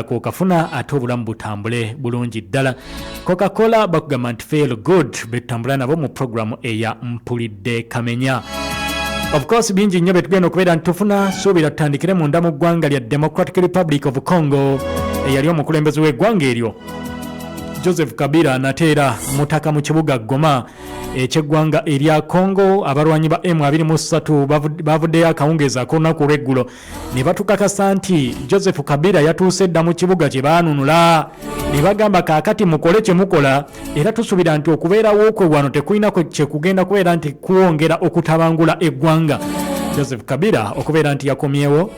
Kokafuna ate obulamu butambule bulungi ddala. Coca-Cola bakugamba nti feel good, betutambula nabo mu programu eya Mpulidde Kamenya. Of course bingi nnyo byetugenda okubeera nti tufuna. Suubira tutandikire munda mu ggwanga lya Democratic Republic of Congo. Eyali omukulembeze w'eggwanga eryo Joseph Kabila nateera mutaka mu kibuga Goma ekyeggwanga erya Congo. Abalwanyi ba M23 bavuddeyo akawungeezi ak'olunaku olw'eggulo ne batukakasa nti Joseph Kabila yatuuse dda mu kibuga kye baanunula, ne bagamba kaakati mukole kye mukola, era tusuubira nti okubeerawo kwe wano tekulina kyekugenda kubeera nti kwongera okutabangula eggwanga. Joseph Kabila okubeera nti yakomyewo,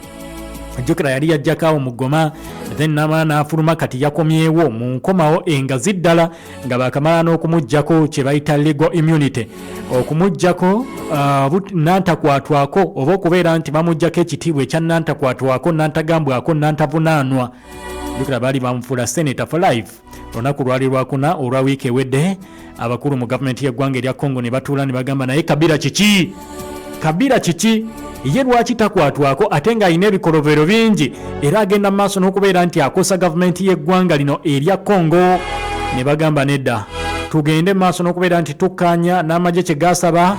jjukira yali yajjako awo mu Goma, then namala n'afuluma, kati yakomyewo mu nkomawo engazi ddala nga bakamala n'okumuggyako kye bayita legal immunity, okumuggyako nantakwatwako, oba okubeera nti bamuggyako ekitiibwa ekya nantakwatwako, nantagambwako, nantavunaanwa. Jjukira baali bamufuula senator for life. Olunaku lwali lwakuna olwa wiiki ewedde, abakulu mu gavumenti y'eggwanga erya Congo ne batuula ne bagamba, naye Kabila kiki? Kabila kiki? Ye lwaki takwatwako ate ng'alina ebikolovero bingi era agenda mu maaso n'okubeera nti akosa gavumenti y'eggwanga lino erya Congo? Ne bagamba nedda, tugende mu maaso n'okubeera nti tukkaanya n'amagye kye gasaba,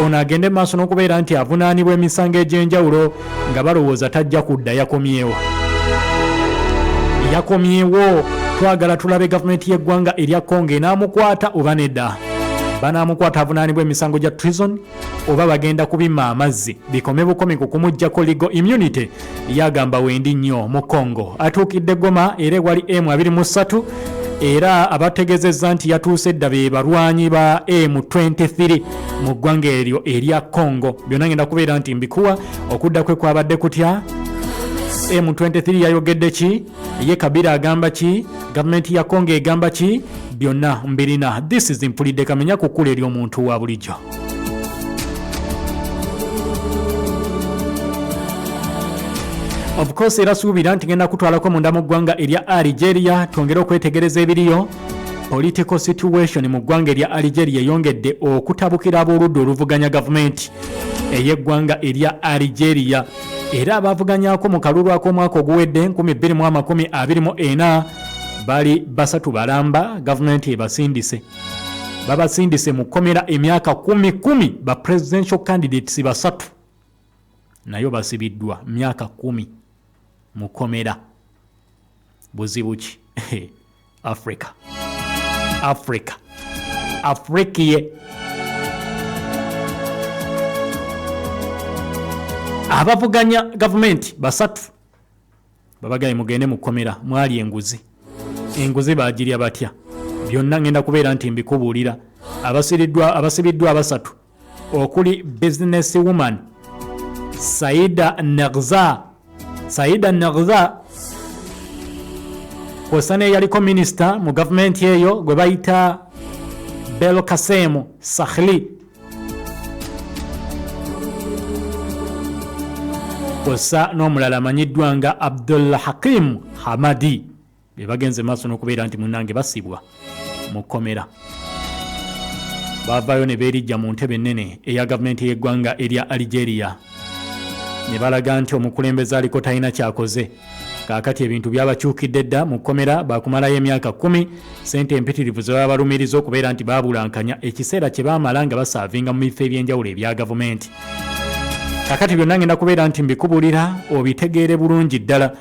ono agende mu maaso n'okubeera nti avunaanibwa emisango egy'enjawulo, nga balowooza tajja kudda. Yakomyewo, yakomyewo. Twagala tulabe gavumenti y'eggwanga erya Congo enaamukwata oba nedda. Banaamukwata avunaanibwa emisango gya treason, oba bagenda kubima amazzi bikome bukomi ku kumuggyako legal immunity? Yagamba wendi nnyo mu Congo. Atuukidde Goma era ewali M23, era abategezezza nti yatuuse dda be balwanyi ba M23 mu ggwanga eryo erya Congo. Byonna ngenda kubeera nti mbikuwa. Okudda kwe kwabadde kutya? M23 yayogedde ki? Ye Kabila agamba ki? Gavumenti ya Congo egamba ki? Byonna mbirina. This is Mpulidde Kamenya ku kkula ery'omuntu wa bulijjo. Of course era suubira nti ngenda kutwalako munda mu ggwanga erya Algeria, twongere okwetegereza ebiriyo. Political situation mu ggwanga erya Algeria eyongedde okutabukira ab'oludda oluvuganya gavumenti ey'eggwanga erya Algeria, era abavuganyako mu kalulu ak'omwaka oguwedde 2024 bali basatu balamba. Gavumenti ebasindise, babasindise mu kkomera emyaka kumi kumi. Ba presidential candidates basatu nayo basibiddwa myaka 10 mu kkomera. Buzibu ki? Africa, Africa, Afrikiye. Abavuganya gavumenti basatu babagaye mugende mu kkomera, mwali enguzi. Enguzi bagirya batya? Byonna ngenda kubeera nti mbikubuulira. Abasibiddwa abasatu okuli business woman Saida Nagza, Saida Nagza, kwosa neyaliko minisita mu gavumenti eyo gwe bayita Belkacem Sahli, kwosa n'omulala amanyiddwa nga Abdul Hakim Hamadi, be bagenze maaso n'okubeera nti munnange basibwa mu kkomera. Baavaayo ne beerijja mu ntebe ennene eya gavumenti y'eggwanga erya Algeria ne balaga nti omukulembeze aliko talina kyakoze. Kaakati ebintu byabakyukidde dda. Mu kkomera bakumalayo emyaka 10. Sente empitirivu ze baba balumiriza okubeera nti baabulankanya ekiseera kye baamala nga basaavinga mu bifo eby'enjawulo ebya gavumenti. Kaakati byonna ngenda kubeera nti mbikubulira obitegeere bulungi ddala.